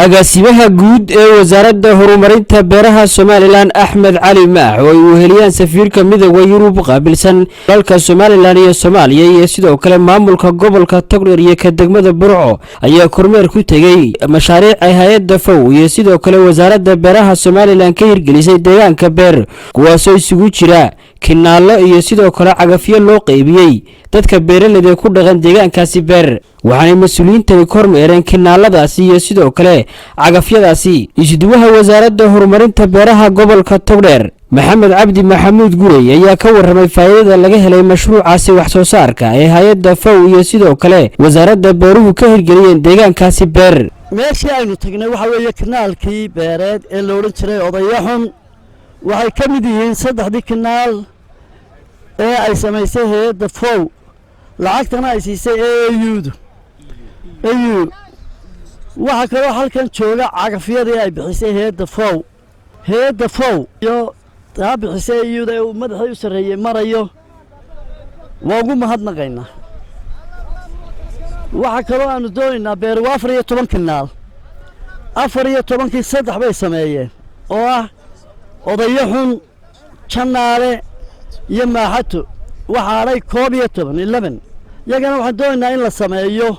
Agaasimaha guud ee Wasaaradda Horumarinta Beeraha Somaliland, Axmed Cali Maax, oo ay weheliyaan safiirka Midowga Yurub qaabilsan dalka Somaliland iyo Soomaaliya iyo sidoo kale maamulka gobolka Togdheer iyo ka degmada Burco, ayaa kormeer ku tegey mashaariic ay hay-adda FAO iyo sidoo kale Wasaaradda Beeraha Somaliland ka hirgelisay deegaanka Beer, kuwaasoo isugu jira kinaallo iyo sidoo kale cagafyo loo qeybiyey dadka beeraleyda ku dhaqan deegaankaasi Beer. Waxaanay mas-uuliyiintani kormeereen kinaaladaasi iyo sidoo kale cagafyadaasi. Isuduwaha Wasaaradda Horumarinta Beeraha gobolka Togdheer, Maxamed Cabdi Maxamuud Gurey, ayaa ka warramay faa'iidada laga helay mashruucaasi wax soo saarka ee hay-adda FAO iyo sidoo kale Wasaaradda Beeruhu ka hirgeliyeen deegaankaasi Beer. Meeshii aynu tagnay waxaa weeye kanaalkii beereed ee la odhan jiray Odayaxun. Waxay ka mid yihiin saddexdii kanaal ee ay samaysay hay-adda FAO, lacagtana ay siisay AU-du AU. Waxaa kaloo halkan jooga cagafyadii ay bixisay hay-adda FAO. Hay-adda FAO iyo taa bixisay AU-da ee uu madaxii u sarreeyey marayo waa ugu mahadnaqaynaa. Waxaa kaloo aanu doonaynaa, beer waa 14 kanaal, 14-kii saddex bay sameeyeen oo ah Odayaxun, Jannaale iyo Maaxato. Waxaadhay 11, 11. Yagana waxaan doonaynaa in la sameeyo.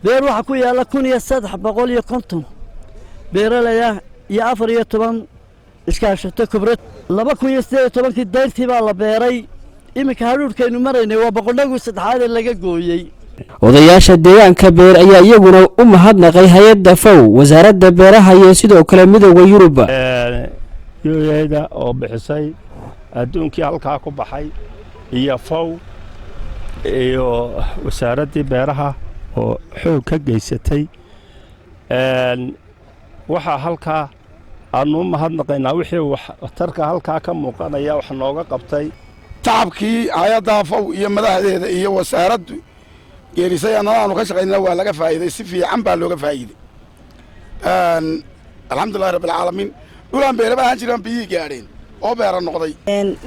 Beer waxaa ku yaalla 1350 beeralaya iyo 14 iskaashato kubrad. 2018-kii dayrtii baa la beeray. Iminka hadhuudhkaynu maraynay waa boqodhagii saddexaad ee laga gooyey. Odayaasha deegaanka Beer ayaa iyaguna u mahadnaqay hay-adda FAO, Wasaaradda Beeraha iyo sidoo kale Midowga Yurub. EU-da oo bixisay adduunkii halkaa ku baxay iyo FAO iyo Wasaaraddii Beeraha oo xoog ka geysatay. Waxaa halkaa aanu u mahadnaqaynaa wixii waxtarka halkaa ka muuqanaya wax nooga qabtay. Tacabkii hay-adda FAO iyo madaxdeeda iyo wasaaraddu geerisay annana aanu ka shaqaynana waa laga faa'iiday, si fiican baa looga faa'iiday, alxamdulillahi rabbilcaalamiin. Dhulaan beeraba ahaan jiraan biyihii gaadheen oo beera noqday.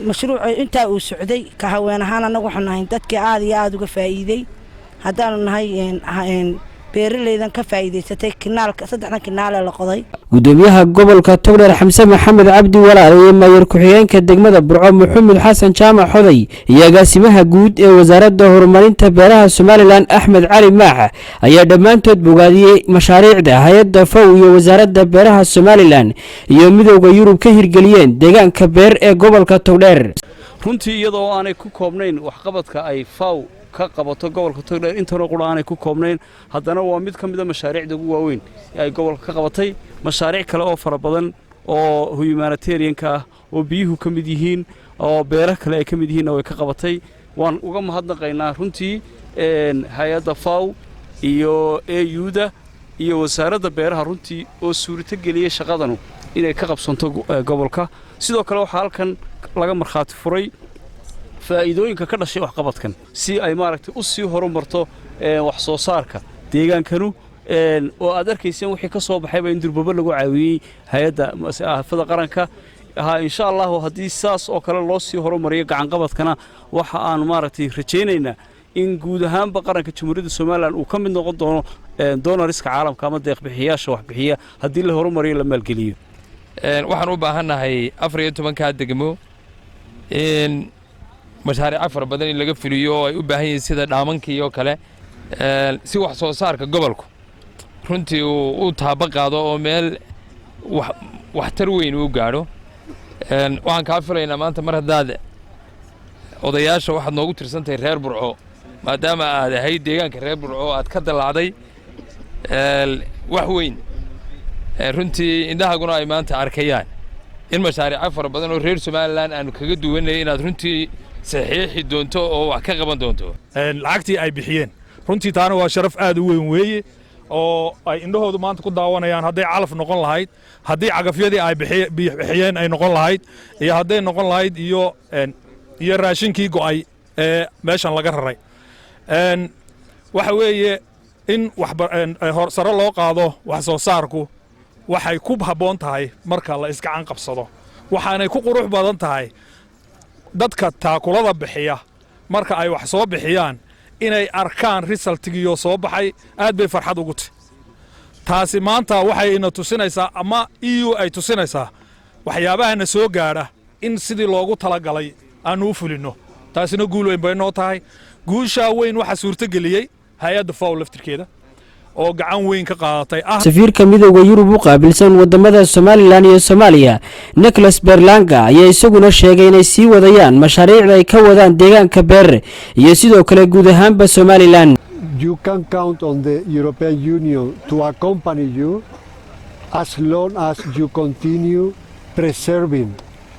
Mashruucu intaa uu socday, ka haween ahaan annagu waxaanu nahay dadkii aad iyo aada uga faa'iiday. Haddaanu nahay beeraleydan ka faa'iidaysatay kinaalka, saddexdan kinaale la qoday. Gudoomiyaha gobolka Togdheer, Xamse Maxamed Cabdi Walaal, iyo maayar ku-xigeenka degmada Burco, Maxamed Xasan Jaamac Xoday, iyo agaasimaha guud ee Wasaaradda Horumarinta Beeraha Somaliland, Axmed Cali Maax, ayaa dhammaantood bogaadiyey mashaariicda hay-adda FAO iyo Wasaaradda Beeraha Somaliland iyo Midowga Yurub ka hirgeliyeen deegaanka Beer ee gobolka Togdheer. Runtii, iyadoo aanay ku koobnayn waxqabadka ay FAO ka qabato gobolka Togdheer intanoo qura aanay ku koobnayn, haddana waa mid ka mida mashaariicda ugu waaweyn ee ay gobolka ka qabatay. Mashaariic kale oo fara badan oo humanitarianka ah, oo biyuhu ka mid yihiin oo beero kale ay ka mid yihiinna, way ka qabatay. Waan uga mahadnaqaynaa runtii hay-adda FAO iyo AU-da iyo Wasaaradda Beeraha runtii oo suurto geliyey shaqadanu inay ka qabsanto gobolka. Sidoo kale waxaa halkan laga markhaati furay faa'iidooyinka ka dhashay waxqabadkan, si ay maaragtay u sii horumarto wax soo saarka deegaankanu, oo aad arkayseen wixii ka soo baxayba in durbaba lagu caawiyey hay-adda aafada qaranka. Ha, insha Allahu, haddii saas oo kale loo sii horumariyo gacanqabadkana, waxa aanu maaragtay rajaynaynaa in guud ahaanba qaranka Jamhuuriyadda Somaliland uu ka mid noqon doono donorska caalamka ama deeqbixiyaasha waxbixiya, haddii la horumariyo, la maalgeliyo. Waxaan u baahannahay 14-kaa degmo in mashaariico fara badan in laga fuliyo oo ay u baahan yihiin, sida dhaamankii oo kale, si wax soo saarka gobolku runtii uu u taaba qaado oo meel waxtar weyn uu gaadho. Waxaan kaa filaynaa maanta, mar haddaad odayaasha waxaad noogu tirsantahay reer Burco, maadaama aad ahayd deegaanka reer Burco aad ka dallaacday wax weyn, runtii indhahaguna ay maanta arkayaan in mashaariico fara badan oo reer Somaliland aanu kaga duwanay inaad runtii saxiixi doonto oo wax ka qaban doonto. Lacagtii ay bixiyeen runtii taana waa sharaf aad u weyn weeye oo ay indhahoodu maanta ku daawanayaan, hadday calaf noqon lahayd, haddii cagafyadii ay bixiyeen ay noqon lahayd, iyo hadday noqon lahayd iyo raashinkii go'ay ee meeshan laga raray. Waxa weeye in sare loo qaado wax soo saarku waxay ku habboon tahay marka la isgacan qabsado, waxaanay ku qurux badan tahay dadka taakulada bixiya marka ay wax soo bixiyaan inay arkaan resultigiiyoo soo baxay. Aad bay farxad ugu tahy. Taasi maanta waxay ina tusinaysaa ama EU ay tusinaysaa waxyaabahana soo gaadha in sidii loogu talagalay aanu u fulinno. Taasina guul weyn bay noo tahay. Guushaa weyn waxaa suurtogeliyey hay'adda FAO laftirkeeda oo gacan weyn ka qaadatay. Safiirka Midowda Yurub u qaabilsan wadamada Somalilan iyo Soomaaliya, Nicholas Berlanga, ayaa isaguna sheegay inay sii wadayaan mashaariicda ay ka wadaan deegaanka Beer iyo sidoo kale guud ahaanba Somalilan. You can count on the European Union to accompany you as long as you continue preserving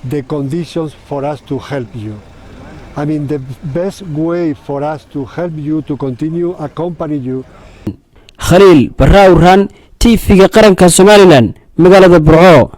the conditions for us to help you. I mean, the best way for us to help you, to continue accompany you. Khaliil Barra Awraan, TV-ga qaranka Somalilan, magaalada Burco.